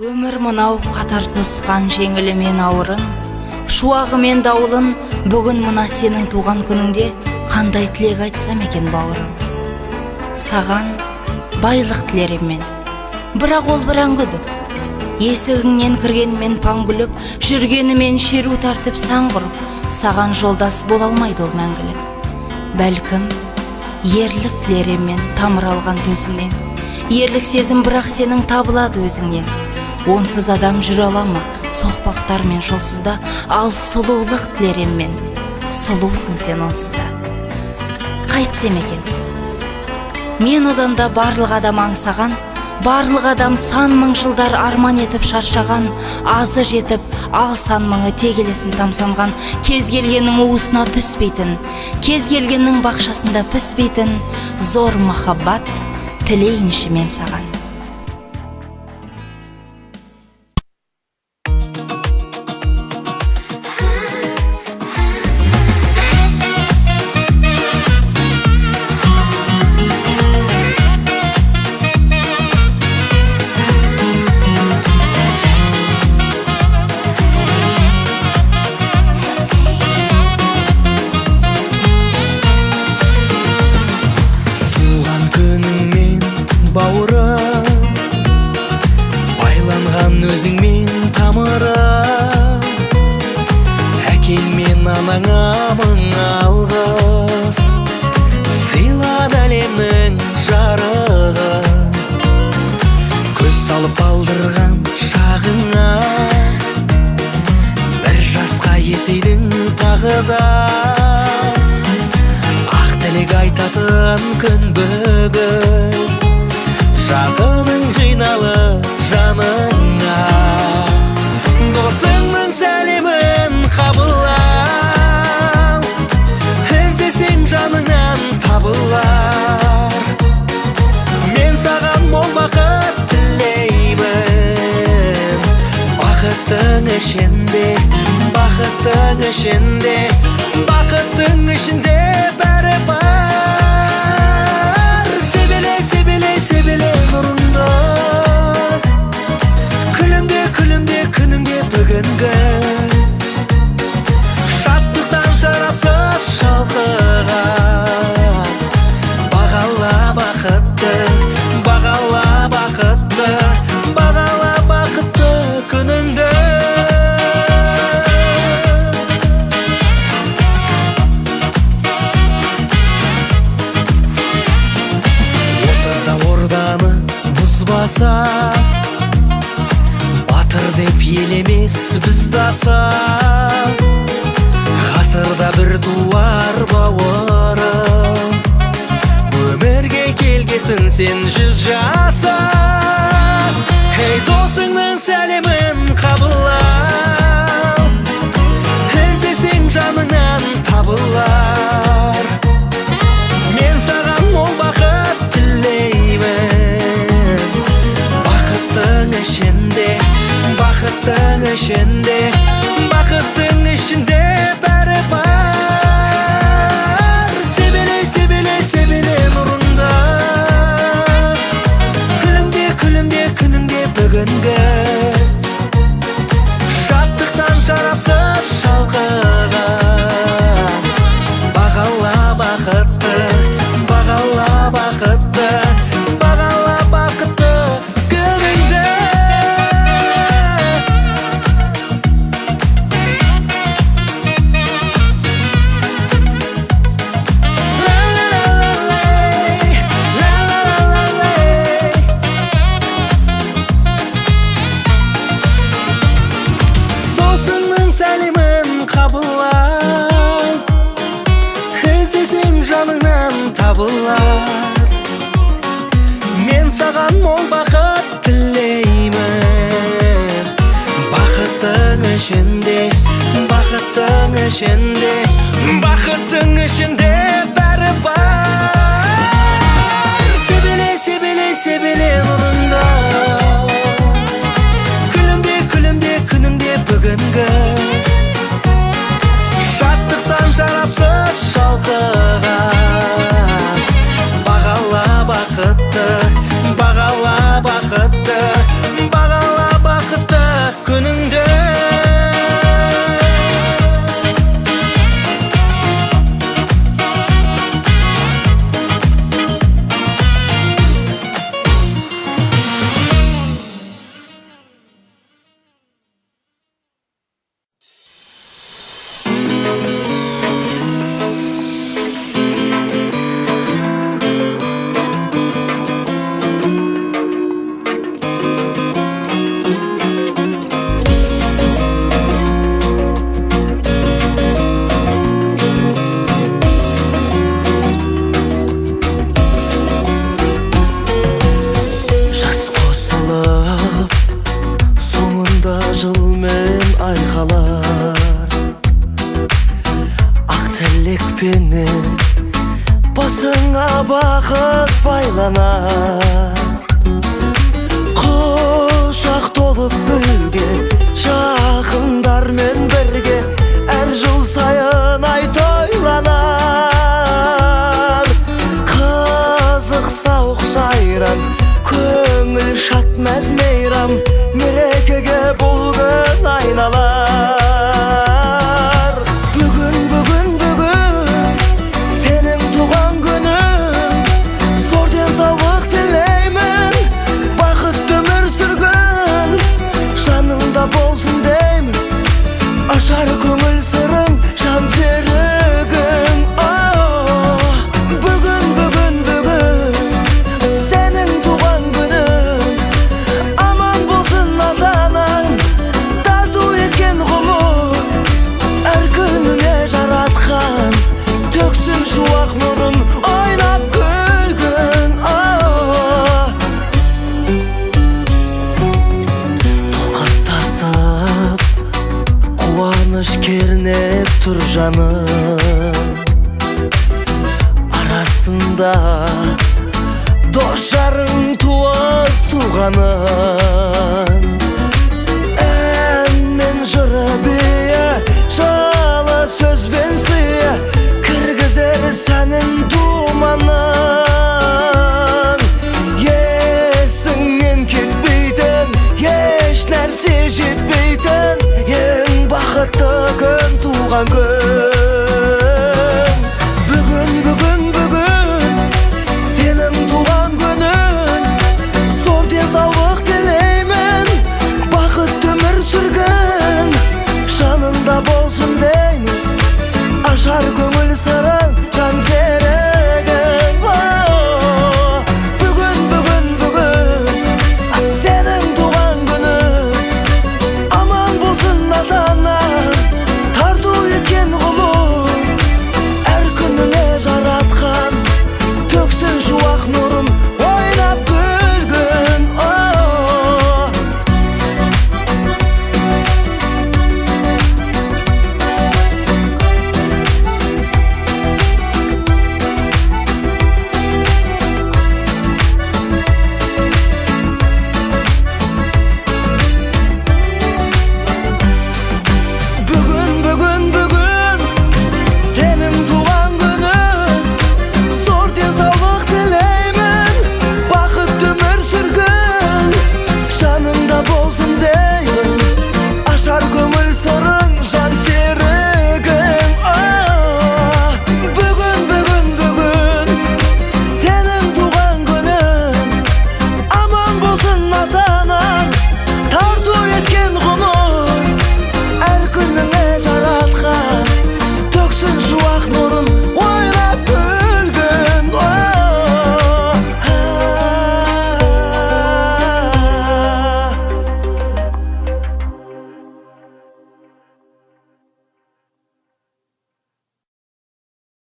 Өмір мынау қатар тосқан жеңілі мен ауырын, шуағы мен дауылын. Бүгін мына сенің туған күніңде қандай тілек айтсам екен, бауырым? Саған байлық тілер ем мен, бірақ ол бір күдік. Есігіңнен кіргенмен паң күліп, жүргенімен шеру тартып, сан құрып, саған жолдас бола алмайды ол мәңгілік. Бәлкім, ерлік тілер ем мен тамыр алған төзімнен. Ерлік сезім бірақ сенің табылады өзіңнен. Онсыз адам жүре ала ма соқпақтар мен жолсызда? Ал сұлулық тілер ем мен, сұлусың сен онсыз да. Қайтсем екен мен одан да барлық адам аңсаған, барлық адам сан мың жылдар арман етіп шаршаған, азы жетіп, ал сан мыңы тегелесін тамсанған, кез келгеннің уысына түспейтін, кез келгеннің бақшасында піспейтін зор махаббат тілейінші мен саған. Туған күніңмен, бауырым, байланған өзіңмен тамырым. Әкең мен анаңа мың алғыс, сыйлады әлемнің жарығы. Көз салып балдырған шағыңа, бір жасқа есейдің тағы да. Ақ тілек айтатын күн бүгін, жақының жиналып жаныңа. Досыңның сәлемін қабыл ал, іздесең жаныңнан табылар. Мен саған мол бақыт тілеймін, бақыттың ішінде, бақыттың ішінде, бақыттың ішінде бәрі бар. Себеле, себеле, себеле нұрыңды, күлімде, күлімде күніңде бүгінгі. Шаттықтан шарапсыз шалқыған, бағала бақытты, бағала бақытты, бағала бақытты күніңді. 30-да орданы бұзбаса, батыр деп ел емес бізді аса. Ғасырда бір туар бауырым, өмірге келгесін сен 100 жаса. Ей, досыңның сәлемін қабыл ал, іздесең жаныңнан табылар. Мен саған мол бақыт тілеймін, бақыттың ішінде, бақыттың ішінде, бақыттың ішінде бәрі бар. Себеле, себеле, себеле нұрыңды, күлімде, күлімде күніңде бүгінгі. Шаттықтан шарапсыз шалқыған, бағала бақытты, бағала бақытты, бағала бақытты күніңді. Ла-ла-ла-ла-лей, ла-ла-ла-ла-лей. Досыңның сәлемін қабыл ал, іздесең жаныңнан табылар. Мен саған мол бақыт тілеймін, бақыттың ішінде, бақыттың ішінде, бақыттың ішінде бәрі бар. Себеле, себеле, себеле нұрыңды, күлімде, күлімде күніңде бүгінгі. Шаттықтан шарапсыз шалқыған, бағала бақытты, бағала бақытты, бағала бақытты. Мейрам мерекеге бұл күн айналар. Бүгін, бүгін, бүгін сенің туған күнің. Зор денсаулық тілеймін, бақытты өмір сүргін. Жаныңда болсын деймін, ашар көңіл сырың, жан серігің. Бүгін, бүгін, бүгін сенің туған күнің. Аман болсын ата-анаң, тарту еткен ғұмыр. Әр күніңе жаратқан төксін шуақ нұрын, ойнап күлгін. Толқып, қуаныш кернеп тұр жаным. Арасында дос жарың, туыс туғаның. Ән мен жыры, биі, жылы сөзбен сыйы кіргізер сәнін думанның. Есіңнен кетпейтін, еш нәрсе жетпейтін, ең бақытты күн туған күн.